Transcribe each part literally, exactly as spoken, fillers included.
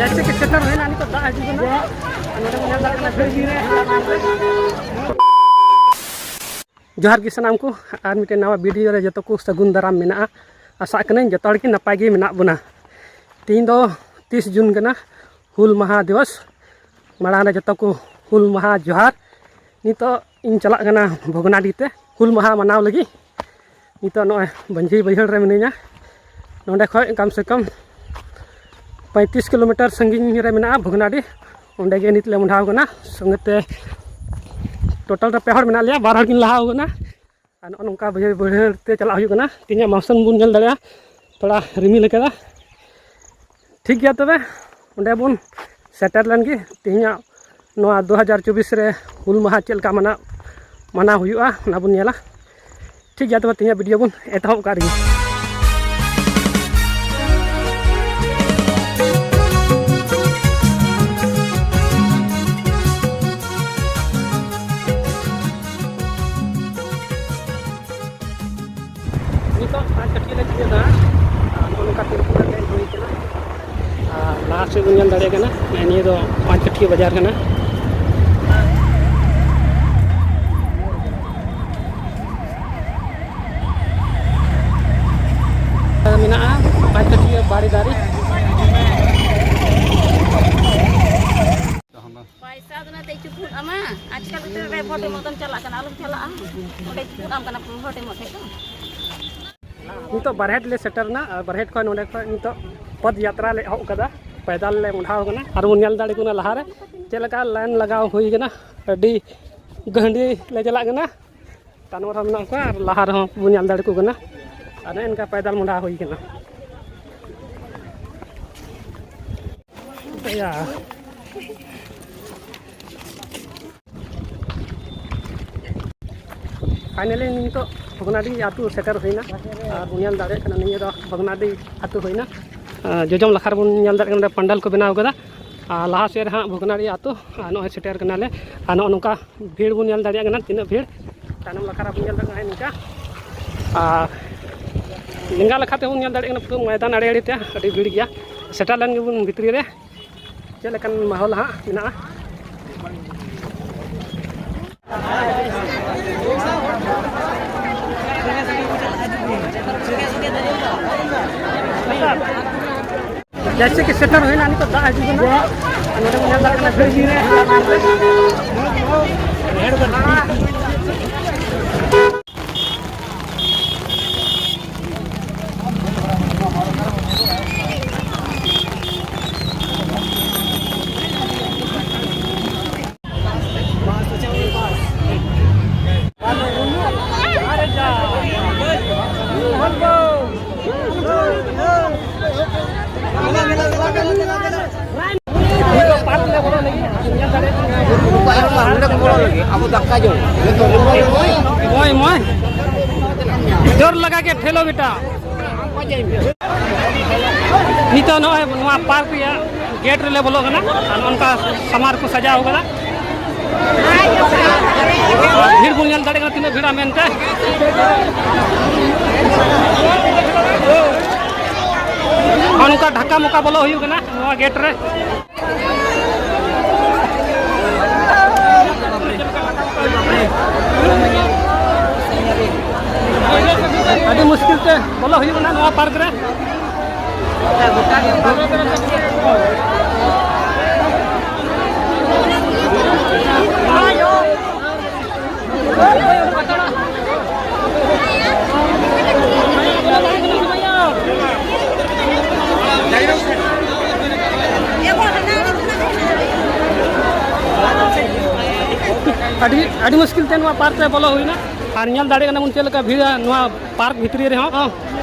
ᱟᱪᱪᱷᱟ, ᱠᱤ ᱥᱮᱴᱮᱨ ᱦᱩᱭᱱᱟ, ᱱᱤᱛᱚᱜ ᱫᱟᱜ ᱦᱤᱡᱩᱜ ᱠᱟᱱᱟ᱾ ᱟᱨ ᱱᱚᱰᱮ ᱵᱚᱱ ᱧᱮᱞ ᱫᱟᱲᱮᱭᱟᱜ ᱠᱟᱱᱟ ᱵᱷᱤᱲ ᱜᱮ᱾ ᱡᱚᱦᱟᱨ ᱜᱮ ᱥᱟᱱᱟᱢ ᱠᱚ, ᱟᱨ ᱢᱤᱫᱴᱮᱱ ᱱᱟᱣᱟ ᱵᱷᱤᱰᱤᱭᱳ ᱨᱮ ᱡᱚᱛᱚ ᱠᱚ ᱥᱟᱹᱜᱩᱱ ᱫᱟᱨᱟᱢ ᱢᱮᱱᱟᱜᱼᱟ᱾ ᱟᱥᱟᱜ ᱠᱟᱹᱱᱟᱹᱧ ᱡᱚᱛᱚ ᱦᱚᱲ ᱜᱮ ᱱᱟᱯᱟᱭ ᱜᱮ ᱢᱮᱱᱟᱜ ᱵᱚᱱᱟ᱾ ᱛᱮᱦᱮᱧ ᱫᱚ ᱛᱤᱥ ᱡᱩᱱ ᱠᱟᱱᱟ, ᱦᱩᱞ ᱢᱟᱦᱟ ᱫᱤᱵᱚᱥ᱾ ᱢᱟᱲᱟᱝ ᱨᱮ ᱡᱚᱛᱚ ᱠᱚ ᱦᱩᱞ ᱢᱟᱦᱟ ᱡᱚᱦᱟᱨ᱾ ᱱᱤᱛᱚᱜ ᱤᱧ ᱪᱟᱞᱟᱜ ᱠᱟᱱᱟ ᱵᱷᱚᱜᱽᱱᱟᱰᱤ ᱛᱮ ᱦᱩᱞ ᱢᱟᱦᱟ ᱢᱟᱱᱟᱣ ᱞᱟᱹᱜᱤᱫ᱾ ᱱᱤᱛᱚᱜ ᱱᱚᱜᱼᱚᱭ ᱵᱟᱹᱧᱡᱤ ᱵᱟᱹᱭᱦᱟᱹᱲ ᱨᱮ ᱢᱤᱱᱟᱹᱧᱟ᱾ ᱱᱚᱸᱰᱮ ᱠᱷᱚᱡ ᱠᱚᱢ ᱥᱮ ᱠᱚᱢ ᱯᱚᱸᱭᱛᱨᱤᱥ ᱠᱤᱞᱳᱢᱤᱴᱟᱨ ᱥᱟᱺᱜᱤᱧ ᱨᱮ ᱢᱮᱱᱟᱜᱼᱟ ᱵᱷᱚᱜᱽᱱᱟᱰᱤ᱾ ᱚᱸᱰᱮ ᱜᱮ ᱱᱤᱛ ᱞᱮ ᱢᱚᱦᱰᱟᱣ ᱠᱟᱱᱟ᱾ ᱥᱚᱸᱜᱮ ᱛᱮ ᱴᱳᱴᱟᱞ ᱨᱮ ᱯᱮ ᱦᱚᱲ ᱢᱮᱱᱟᱜ ᱞᱮᱭᱟ, ᱵᱟᱨ ᱦᱚᱲ ᱠᱤᱱ ᱞᱟᱦᱟᱣ ᱠᱟᱱᱟ᱾ ᱟᱨ ᱱᱚᱜᱼᱚ ᱱᱚᱝᱠᱟ ᱵᱟᱹᱭᱦᱟᱹᱲ, ᱵᱟᱹᱭᱦᱟᱹᱲ ᱛᱮ ᱪᱟᱞᱟᱜ ᱦᱩᱭᱩᱜ ᱠᱟᱱᱟ᱾ ᱛᱮᱦᱮᱧᱟᱜ ᱢᱟᱣᱥᱚᱢ ᱵᱚᱱ ᱧᱮᱞ ᱫᱟᱲᱮᱭᱟᱜᱼᱟ, ᱛᱷᱚᱲᱟ ᱨᱤᱢᱤᱞ ᱟᱠᱟᱫᱟ᱾ ᱴᱷᱤᱠ ᱜᱮᱭᱟ, ᱛᱚᱵᱮ ᱚᱸᱰᱮ ᱵᱚᱱ ᱥᱮᱴᱮᱨ ᱞᱮᱱ ᱜᱮ᱾ ᱛᱮᱦᱮᱧᱟᱜ ᱱᱚᱣᱟ ᱫᱩ ᱦᱟᱡᱟᱨ ᱪᱚᱵᱵᱤᱥ ᱨᱮ ᱦᱩᱞ ᱢᱟᱦᱟ ᱪᱮᱫ ᱞᱮᱠᱟ ᱢᱟᱱᱟᱣ, ᱢᱟᱱᱟᱣ ᱦᱩᱭᱩᱜᱼᱟ, ᱚᱱᱟ ᱵᱚᱱ ᱧᱮᱞᱟ᱾ ᱴᱷᱤᱠ ᱜᱮᱭᱟ, ᱛᱚᱵᱮ ᱛᱮᱦᱮᱧᱟᱜ ᱵᱷᱤᱰᱤᱭᱳ ᱵᱚᱱ ᱮᱛᱚᱦᱚᱵ ᱠᱟᱜ ᱨᱮᱜᱮ᱾ ᱱᱤᱛᱚᱜ ᱯᱟᱸᱪ ᱠᱟᱹᱴᱷᱤᱭᱟᱹ ᱞᱮ ᱛᱤᱭᱳᱜ ᱫᱟ᱾ ᱟᱨ ᱱᱚᱜᱼᱚ ᱱᱚᱝᱠᱟ ᱛᱤᱨᱯᱚᱞ ᱨᱮ ᱦᱮᱡ ᱦᱩᱭ ᱠᱟᱱᱟ᱾ ᱟᱨ ᱞᱟᱦᱟ ᱥᱮᱫ ᱵᱚᱱ ᱧᱮᱞ ᱫᱟᱲᱮᱭᱟᱜ ᱠᱟᱱᱟ, ᱱᱤᱭᱟᱹ ᱫᱚ ᱯᱟᱸᱪ ᱠᱟᱹᱴᱷᱤᱭᱟᱹ ᱵᱟᱡᱟᱨ ᱠᱟᱱᱟ᱾ ᱢᱮᱱᱟᱜᱼᱟ ᱯᱟᱸᱪ ᱠᱟᱹᱴᱷᱤᱭᱟᱹ ᱵᱟᱲᱮ ᱫᱟᱨᱮ᱾ ᱯᱚᱭᱥᱟ ᱫᱚ ᱱᱟᱛᱮ ᱪᱩᱯᱩᱫ ᱟᱢᱟ, ᱟᱡᱠᱟᱞ ᱩᱛᱟᱹᱨ ᱨᱮ ᱵᱷᱳᱴ ᱮᱢᱚᱜ ᱫᱚᱢ ᱪᱟᱞᱟᱜ ᱠᱟᱱᱟ, ᱟᱞᱚᱢ ᱪᱟᱞᱟᱜᱼᱟ᱾ ᱚᱸᱰᱮ ᱪᱩᱯᱩᱫ ᱟᱢ ᱠᱟᱱᱟ ᱠᱚ ᱵᱷᱳᱴ ᱮᱢᱚᱜ ᱴᱷᱮᱡ ᱫᱚ᱾ ᱱᱤᱛᱚᱜ ᱵᱟᱨᱦᱮᱴ ᱞᱮ ᱥᱮᱴᱮᱨ ᱮᱱᱟ, ᱟᱨ ᱵᱟᱨᱦᱮᱴ ᱠᱷᱚᱱ ᱱᱚᱸᱰᱮ ᱠᱷᱚᱱ ᱱᱤᱛᱚᱜ ᱯᱚᱫᱽ ᱭᱟᱛᱨᱟ ᱞᱮ ᱮᱦᱚᱵ ᱠᱟᱫᱟ᱾ ᱯᱟᱭᱫᱟᱞ ᱞᱮ ᱢᱚᱦᱰᱟᱣ ᱠᱟᱱᱟ, ᱟᱨ ᱵᱚᱱ ᱧᱮᱞ ᱫᱟᱲᱮ ᱠᱚ ᱠᱟᱱᱟ ᱞᱟᱦᱟᱨᱮ ᱪᱮᱫ ᱞᱮᱠᱟ ᱞᱟᱭᱤᱱ ᱞᱟᱜᱟᱣ ᱦᱩᱭ ᱠᱟᱱᱟ᱾ ᱟᱹᱰᱤ ᱜᱟᱹᱦᱤᱨ ᱞᱮ ᱪᱟᱞᱟᱜ ᱠᱟᱱᱟ᱾ ᱛᱟᱭᱱᱚᱢ ᱨᱮᱦᱚᱸ ᱢᱮᱱᱟᱜ ᱠᱚᱣᱟ ᱟᱨ ᱞᱟᱦᱟ ᱨᱮᱦᱚᱸ ᱵᱚᱱ ᱧᱮᱞ ᱫᱟᱲᱮ ᱠᱚ ᱠᱟᱱᱟ᱾ ᱟᱨ ᱱᱚᱜᱼᱚ ᱱᱚᱝᱠᱟ ᱯᱟᱭᱫᱟᱞ ᱢᱚᱦᱰᱟ ᱦᱩᱭ ᱠᱟᱱᱟ᱾ ᱭᱟ᱾ ᱯᱷᱟᱭᱱᱟᱞᱤ ᱱᱤᱛᱚᱜ ᱵᱷᱚᱜᱽᱱᱟᱰᱤ ᱟᱹᱛᱩ ᱥᱮᱴᱮᱨ ᱦᱩᱭᱱᱟ᱾ ᱟᱨ ᱵᱚᱱ ᱧᱮᱞ ᱫᱟᱲᱮᱭᱟᱜ ᱠᱟᱱᱟ, ᱱᱤᱭᱟᱹ ᱫᱚ ᱵᱷᱚᱜᱽᱱᱟᱰᱤ ᱟᱹᱛᱩ ᱦᱩᱭᱱᱟ᱾ ᱟᱨ ᱡᱚᱡᱚᱢ ᱞᱟᱠᱷᱟ ᱨᱮᱵᱚᱱ ᱧᱮᱞ ᱫᱟᱲᱮᱭᱟᱜ ᱠᱟᱱᱟ, ᱚᱸᱰᱮ ᱯᱟᱱᱰᱟᱞ ᱠᱚ ᱵᱮᱱᱟᱣ ᱠᱟᱫᱟ᱾ ᱟᱨ ᱞᱟᱦᱟ ᱥᱮᱫ ᱨᱮ ᱦᱟᱸᱜ ᱵᱷᱚᱜᱽᱱᱟᱰᱤ ᱟᱹᱛᱩ᱾ ᱟᱨ ᱱᱚᱜᱼᱚᱭ ᱥᱮᱴᱮᱨ ᱠᱟᱱᱟᱞᱮ᱾ ᱟᱨ ᱱᱚᱜᱼᱚ ᱱᱚᱝᱠᱟ ᱵᱷᱤᱲ ᱵᱚᱱ ᱧᱮᱞ ᱫᱟᱲᱮᱭᱟᱜ ᱠᱟᱱᱟ, ᱛᱤᱱᱟᱹᱜ ᱵᱷᱤᱲ᱾ ᱛᱟᱭᱱᱚᱢ ᱞᱟᱠᱷᱟ ᱨᱮ ᱵᱚᱱ ᱧᱮᱞ ᱫᱟᱲᱮᱭᱟᱜ ᱠᱟᱱᱟ ᱱᱤᱝᱠᱟ᱾ ᱟᱨ ᱞᱮᱸᱜᱟ ᱞᱮᱠᱟ ᱛᱮᱵᱚᱱ ᱧᱮᱞ ᱫᱟᱲᱮᱭᱟᱜ ᱠᱟᱱᱟ, ᱯᱩᱨᱟᱹ ᱢᱚᱭᱫᱟᱱ ᱟᱲᱮ ᱟᱲᱮ ᱛᱮ ᱟᱹᱰᱤ ᱵᱷᱤᱲ ᱜᱮᱭᱟ᱾ ᱥᱮᱴᱮᱨ ᱞᱮᱱ ᱜᱮᱵᱚᱱ ᱵᱷᱤᱛᱨᱤ ᱨᱮ᱾ ᱪᱮᱫ ᱞᱮᱠᱟᱱ ᱢᱟᱦᱚᱞ ᱦᱟᱸᱜ ᱢᱮᱱᱟᱜᱼᱟ᱾ ᱡᱮᱭᱥᱮ ᱠᱤ ᱥᱮᱴᱮᱨ ᱦᱩᱭᱱᱟ, ᱱᱤᱛᱚᱜ ᱫᱟᱜ ᱦᱤᱡᱩᱜ ᱠᱟᱱᱟ᱾ ᱟᱨ ᱱᱚᱰᱮ ᱵᱚᱱ ᱧᱮᱞ ᱫᱟᱲᱮᱭᱟᱜ ᱠᱟᱱᱟ ᱵᱷᱤᱲ ᱜᱮ᱾ ᱟᱵᱚ ᱫᱟᱠᱟ ᱡᱚᱢ᱾ ᱢᱚᱭ, ᱢᱚᱭ᱾ ᱡᱳᱨ ᱞᱟᱜᱟ ᱠᱮ ᱴᱷᱮᱞᱳ ᱵᱮᱴᱟ᱾ ᱱᱤᱛᱚᱜ ᱱᱚᱜᱼᱚᱭ ᱱᱚᱣᱟ ᱯᱟᱨᱠ ᱨᱮᱭᱟᱜ ᱜᱮᱴ ᱨᱮᱞᱮ ᱵᱚᱞᱚᱜ ᱠᱟᱱᱟ᱾ ᱟᱨ ᱱᱚᱝᱠᱟ ᱥᱟᱢᱟᱨ ᱠᱚ ᱥᱟᱡᱟᱣ ᱠᱟᱫᱟ᱾ ᱵᱷᱤᱲ ᱵᱚᱱ ᱧᱮᱞ ᱫᱟᱲᱮᱭᱟᱜ ᱠᱟᱱᱟ, ᱛᱤᱱᱟᱹᱜ ᱵᱷᱤᱲᱟ ᱢᱮᱱᱛᱮ᱾ ᱟᱨ ᱱᱚᱝᱠᱟ ᱰᱷᱟᱠᱟ ᱢᱚᱠᱟ ᱵᱚᱞᱚ ᱦᱩᱭᱩᱜ ᱠᱟᱱᱟ ᱱᱚᱣᱟ ᱜᱮᱴ ᱨᱮ᱾ ᱟᱹᱰᱤ ᱢᱩᱥᱠᱤᱞ ᱛᱮ ᱵᱚᱞᱚ ᱦᱩᱭᱩᱜ ᱠᱟᱱᱟ ᱱᱚᱣᱟ ᱯᱟᱨᱠ ᱨᱮ᱾ ᱟᱹᱰᱤ, ᱟᱹᱰᱤ ᱢᱩᱥᱠᱤᱞ ᱛᱮ ᱱᱚᱣᱟ ᱯᱟᱨᱠ ᱨᱮ ᱵᱚᱞᱚ ᱦᱩᱭᱱᱟ᱾ ᱟᱨ ᱧᱮᱞ ᱫᱟᱲᱮᱭᱟᱜ ᱠᱟᱱᱟ ᱵᱚᱱ ᱪᱮᱫ ᱞᱮᱠᱟ ᱵᱷᱤᱲᱟ ᱱᱚᱣᱟ ᱯᱟᱨᱠ ᱵᱷᱤᱛᱨᱤ ᱨᱮᱦᱚᱸ᱾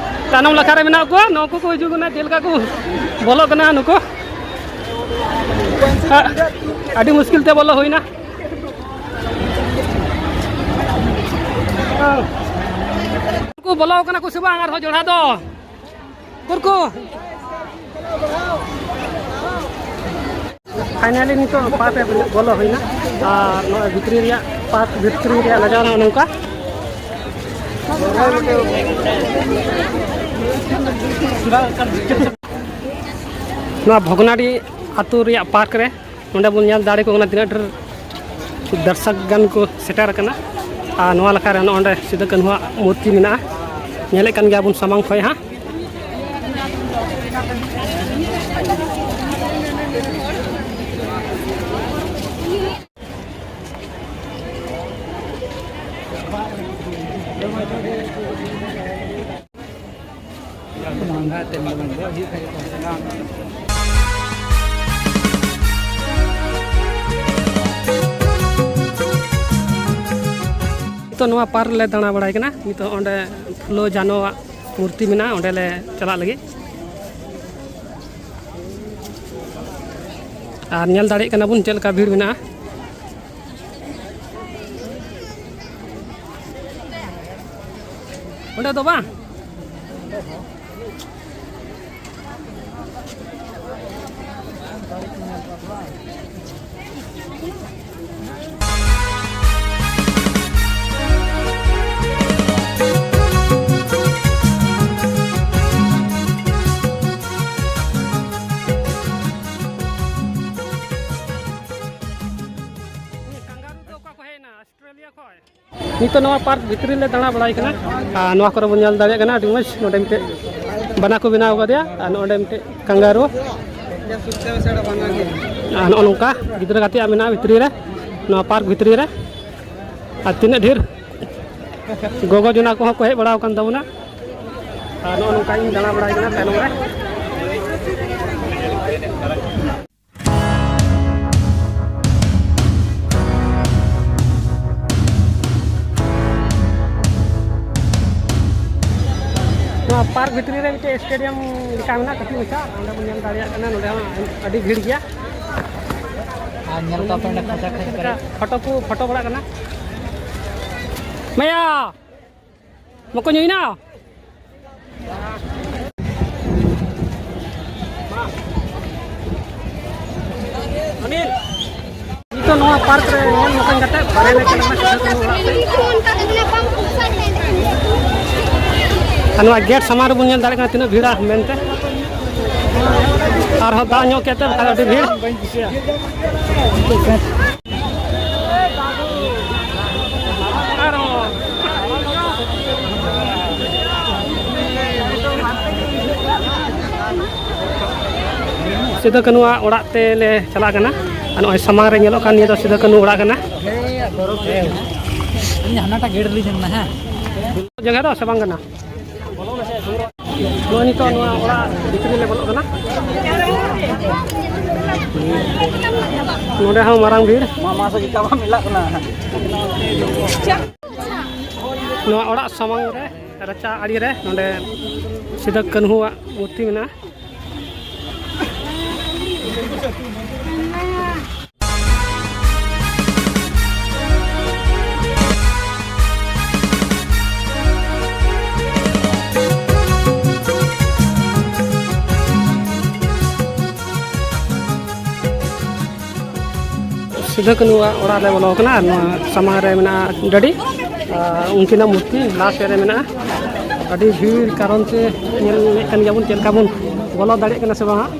ᱛᱟᱭᱱᱚᱢ ᱞᱟᱠᱷᱟ ᱨᱮ ᱢᱮᱱᱟᱜ ᱠᱚᱣᱟ, ᱱᱩᱠᱩ ᱠᱚ ᱦᱤᱡᱩᱜ ᱠᱟᱱᱟ, ᱪᱮᱫ ᱞᱮᱠᱟ ᱠᱚ ᱵᱚᱞᱚᱜ ᱠᱟᱱᱟ ᱱᱩᱠᱩ᱾ ᱟᱹᱰᱤ ᱢᱩᱥᱠᱤᱞ ᱛᱮ ᱵᱚᱞᱚ ᱦᱩᱭᱱᱟ᱾ ᱠᱚ ᱵᱚᱞᱚ ᱠᱟᱱᱟ ᱠᱚ ᱥᱮ ᱵᱟᱝ ᱟᱨᱦᱚᱸ ᱡᱚᱲᱟ ᱫᱚ? ᱩᱠᱩᱨ ᱠᱚ? ᱯᱷᱟᱭᱱᱟᱞᱤ ᱱᱤᱛᱚᱜ ᱯᱟᱨᱠ ᱨᱮ ᱵᱚᱞᱚ ᱦᱩᱭᱱᱟ᱾ ᱟᱨ ᱱᱚᱣᱟ ᱵᱷᱤᱛᱨᱤ ᱨᱮᱭᱟᱜ, ᱯᱟᱨᱠ ᱵᱷᱤᱛᱨᱤ ᱨᱮᱭᱟᱜ ᱱᱟᱡᱟᱨᱟ ᱱᱚᱝᱠᱟ᱾ ᱱᱚᱣᱟ ᱵᱷᱚᱜᱽᱱᱟᱰᱤ ᱟᱹᱛᱩ ᱨᱮᱭᱟᱜ ᱯᱟᱨᱠ ᱨᱮ᱾ ᱱᱚᱸᱰᱮ ᱵᱚᱱ ᱧᱮᱞ ᱫᱟᱲᱮ ᱠᱚ ᱠᱟᱱᱟ ᱛᱤᱱᱟᱹᱜ ᱰᱷᱮᱨ ᱫᱚᱨᱥᱚᱠ ᱜᱟᱱ ᱠᱚ ᱥᱮᱴᱮᱨ ᱟᱠᱟᱱᱟ᱾ ᱟᱨ ᱱᱚᱣᱟ ᱞᱮᱠᱟ ᱨᱮ ᱱᱚᱜᱼᱚ ᱱᱚᱸᱰᱮ ᱥᱤᱫᱩ ᱠᱟᱹᱱᱦᱩᱣᱟᱜ ᱢᱩᱨᱛᱤ ᱢᱮᱱᱟᱜᱼᱟ, ᱧᱮᱞᱮᱫ ᱠᱟᱱ ᱜᱮᱭᱟ ᱵᱚᱱ ᱥᱟᱢᱟᱝ ᱠᱷᱚᱱ ᱦᱟᱸᱜ᱾ ᱱᱤᱛᱚᱜ ᱱᱚᱣᱟ ᱯᱟᱨᱠ ᱞᱮ ᱫᱟᱬᱟ ᱵᱟᱲᱟᱭ ᱠᱟᱱᱟ᱾ ᱱᱤᱛᱚᱜ ᱚᱸᱰᱮ ᱯᱷᱩᱞᱳ ᱡᱷᱟᱱᱚᱣᱟᱜ ᱢᱩᱨᱛᱤ ᱢᱮᱱᱟᱜᱼᱟ, ᱚᱸᱰᱮ ᱞᱮ ᱪᱟᱞᱟᱜ ᱞᱟᱹᱜᱤᱫ᱾ ᱟᱨ ᱧᱮᱞ ᱫᱟᱲᱮᱭᱟᱜ ᱠᱟᱱᱟ ᱵᱚᱱ ᱪᱮᱫ ᱞᱮᱠᱟ ᱵᱷᱤᱲ ᱢᱮᱱᱟᱜᱼᱟ᱾ ᱚᱸᱰᱮ ᱫᱚ ᱵᱟᱝ᱾ ᱠᱟᱝᱜᱟᱨᱩ ᱫᱚ ᱚᱠᱟ ᱠᱚ ᱦᱮᱡ ᱮᱱᱟ? ᱚᱥᱴᱨᱮᱞᱤᱭᱟ ᱠᱷᱚᱱ᱾ ᱱᱤᱛᱚᱜ ᱱᱚᱣᱟ ᱯᱟᱨᱠ ᱵᱷᱤᱛᱨᱤ ᱞᱮ ᱫᱟᱬᱟ ᱵᱟᱲᱟᱭ ᱠᱟᱱᱟ᱾ ᱟᱨ ᱱᱚᱣᱟ ᱠᱚᱨᱮ ᱵᱚᱱ ᱧᱮᱞ ᱫᱟᱲᱮᱭᱟᱜ ᱠᱟᱱᱟ, ᱟᱹᱰᱤ ᱢᱚᱡᱽ ᱱᱚᱰᱮ ᱢᱤᱫᱴᱮᱡ ᱵᱟᱱᱟ ᱠᱚ ᱵᱮᱱᱟᱣ ᱠᱟᱫᱮᱭᱟ, ᱟᱨ ᱱᱚᱰᱮ ᱢᱤᱫᱴᱮᱡ ᱠᱟᱝᱜᱟᱨᱩ, ᱟᱨ ᱱᱚᱜᱼᱚ ᱱᱚᱝᱠᱟ ᱜᱤᱫᱽᱨᱟᱹ ᱜᱟᱛᱮᱜ ᱢᱮᱱᱟᱜᱼᱟ ᱵᱷᱤᱛᱨᱤ ᱨᱮ, ᱱᱚᱣᱟ ᱯᱟᱨᱠ ᱵᱷᱤᱛᱨᱤ ᱨᱮ᱾ ᱟᱨ ᱛᱤᱱᱟᱹᱜ ᱰᱷᱮᱨ ᱜᱚᱜᱚ ᱡᱚᱱᱟ ᱠᱚᱦᱚᱸ ᱠᱚ ᱦᱮᱡ ᱵᱟᱲᱟ ᱟᱠᱟᱱ ᱛᱟᱵᱚᱱᱟ᱾ ᱟᱨ ᱱᱚᱜᱼᱚ ᱱᱚᱝᱠᱟ ᱤᱧ ᱫᱟᱬᱟ ᱵᱟᱲᱟᱭ ᱠᱟᱱᱟ ᱛᱟᱭᱱᱚᱢ ᱨᱮ᱾ ᱱᱚᱣᱟ ᱯᱟᱨᱠ ᱵᱷᱤᱛᱨᱤ ᱨᱮ ᱢᱤᱫᱴᱮᱡ ᱥᱴᱮᱰᱤᱭᱟᱢ ᱞᱮᱠᱟ ᱢᱮᱱᱟᱜᱼᱟ, ᱠᱟᱹᱴᱤᱡ ᱢᱟᱪᱷᱟ᱾ ᱚᱸᱰᱮ ᱵᱚᱱ ᱧᱮᱞ ᱫᱟᱲᱮᱭᱟᱜ ᱠᱟᱱᱟ, ᱱᱚᱰᱮ ᱦᱚᱸ ᱟᱹᱰᱤ ᱵᱷᱤᱲ ᱜᱮᱭᱟ᱾ ᱟᱨ ᱧᱮᱞ ᱠᱚᱣᱟ ᱯᱮ ᱚᱸᱰᱮ ᱠᱷᱟᱸᱪᱟ ᱠᱷᱟᱸᱪᱟ ᱯᱷᱳᱴᱳ ᱠᱚ ᱯᱷᱳᱴᱳ ᱵᱟᱲᱟᱜ ᱠᱟᱱᱟ᱾ ᱢᱟᱭᱟ, ᱵᱟᱠᱚ ᱧᱩᱭᱱᱟ? ᱱᱤᱛᱚᱜ ᱱᱚᱣᱟ ᱯᱟᱨᱠ ᱨᱮ ᱧᱮᱞ ᱢᱚᱠᱚᱧ ᱠᱟᱛᱮ ᱵᱟᱨᱦᱮ ᱞᱮ ᱪᱟᱞᱟᱜ ᱠᱟᱱᱟ ᱥᱤᱫᱩ ᱠᱟᱹᱱᱦᱩ ᱚᱲᱟᱜ ᱥᱮᱫ᱾ ᱟᱨ ᱱᱚᱣᱟ ᱜᱮᱴ ᱥᱟᱢᱟᱝ ᱨᱮᱵᱚᱱ ᱧᱮᱞ ᱫᱟᱲᱮᱭᱟᱜ ᱠᱟᱱᱟ ᱛᱤᱱᱟᱹᱜ ᱵᱷᱤᱲᱟ ᱢᱮᱱᱛᱮ᱾ ᱟᱨᱦᱚᱸ ᱫᱟᱜ ᱧᱚᱜ ᱠᱮᱫ ᱛᱮ ᱵᱟᱠᱷᱟᱡ ᱟᱹᱰᱤ ᱵᱷᱤᱲ᱾ ᱥᱤᱫᱩ ᱠᱟᱹᱱᱩᱣᱟᱜ ᱚᱲᱟᱜ ᱛᱮᱞᱮ ᱪᱟᱞᱟᱜ ᱠᱟᱱᱟ᱾ ᱟᱨ ᱱᱚᱜᱼᱚᱭ ᱥᱟᱢᱟᱝ ᱨᱮ ᱧᱮᱞᱚᱜ ᱠᱟᱱ ᱱᱤᱭᱟᱹ ᱫᱚ ᱥᱤᱫᱩ ᱠᱟᱹᱱᱩ ᱚᱲᱟᱜ ᱠᱟᱱᱟ᱾ ᱤᱧ ᱦᱟᱱᱟᱴᱟᱜ ᱜᱮᱴ ᱨᱮᱞᱤᱧ ᱧᱟᱢ ᱮᱱᱟ, ᱦᱮᱸ᱾ ᱡᱟᱭᱜᱟ ᱫᱚ ᱥᱮ ᱵᱟᱝ ᱠᱟᱱᱟ? ᱱᱚᱜᱼᱚᱭ ᱱᱤᱛᱚᱜ ᱱᱚᱣᱟ ᱚᱲᱟᱜ ᱵᱷᱤᱛᱨᱤ ᱞᱮ ᱵᱚᱞᱚᱜ ᱠᱟᱱᱟ᱾ ᱱᱚᱰᱮ ᱦᱚᱸ ᱢᱟᱨᱟᱝ ᱵᱷᱤᱲ᱾ ᱢᱟ, ᱢᱟ, ᱥᱮ ᱪᱮᱫ ᱞᱮᱠᱟ ᱵᱟᱢ ᱢᱮᱞᱟᱜ ᱠᱟᱱᱟ? ᱱᱚᱣᱟ ᱚᱲᱟᱜ ᱥᱟᱢᱟᱝ ᱨᱮ, ᱨᱟᱪᱟ ᱟᱲᱮ ᱨᱮ, ᱱᱚᱰᱮ ᱥᱤᱫᱩ ᱠᱟᱹᱱᱦᱩᱣᱟᱜ ᱢᱩᱨᱛᱤ ᱢᱮᱱᱟᱜᱼᱟ᱾ ᱥᱤᱫᱩ ᱠᱟᱹᱱᱩᱣᱟᱜ ᱚᱲᱟᱜ ᱞᱮ ᱵᱚᱞᱚ ᱟᱠᱟᱱᱟ᱾ ᱟᱨ ᱱᱚᱣᱟ ᱥᱟᱢᱟᱝ ᱨᱮ ᱢᱮᱱᱟᱜᱼᱟ ᱰᱟᱹᱰᱤ, ᱟᱨ ᱩᱱᱠᱤᱱᱟᱜ ᱢᱩᱨᱛᱤ ᱞᱟᱦᱟ ᱥᱮᱫ ᱨᱮ ᱢᱮᱱᱟᱜᱼᱟ᱾ ᱟᱹᱰᱤ ᱵᱷᱤᱲ ᱠᱟᱨᱚᱱ ᱛᱮ ᱧᱮᱞᱮᱫ ᱠᱟᱱ ᱜᱮᱭᱟᱵᱚᱱ ᱪᱮᱫ ᱞᱮᱠᱟ ᱵᱚᱱ ᱵᱚᱞᱚ ᱫᱟᱲᱮᱭᱟᱜ ᱠᱟᱱᱟ ᱥᱮ ᱵᱟᱝ ᱦᱟᱸᱜ᱾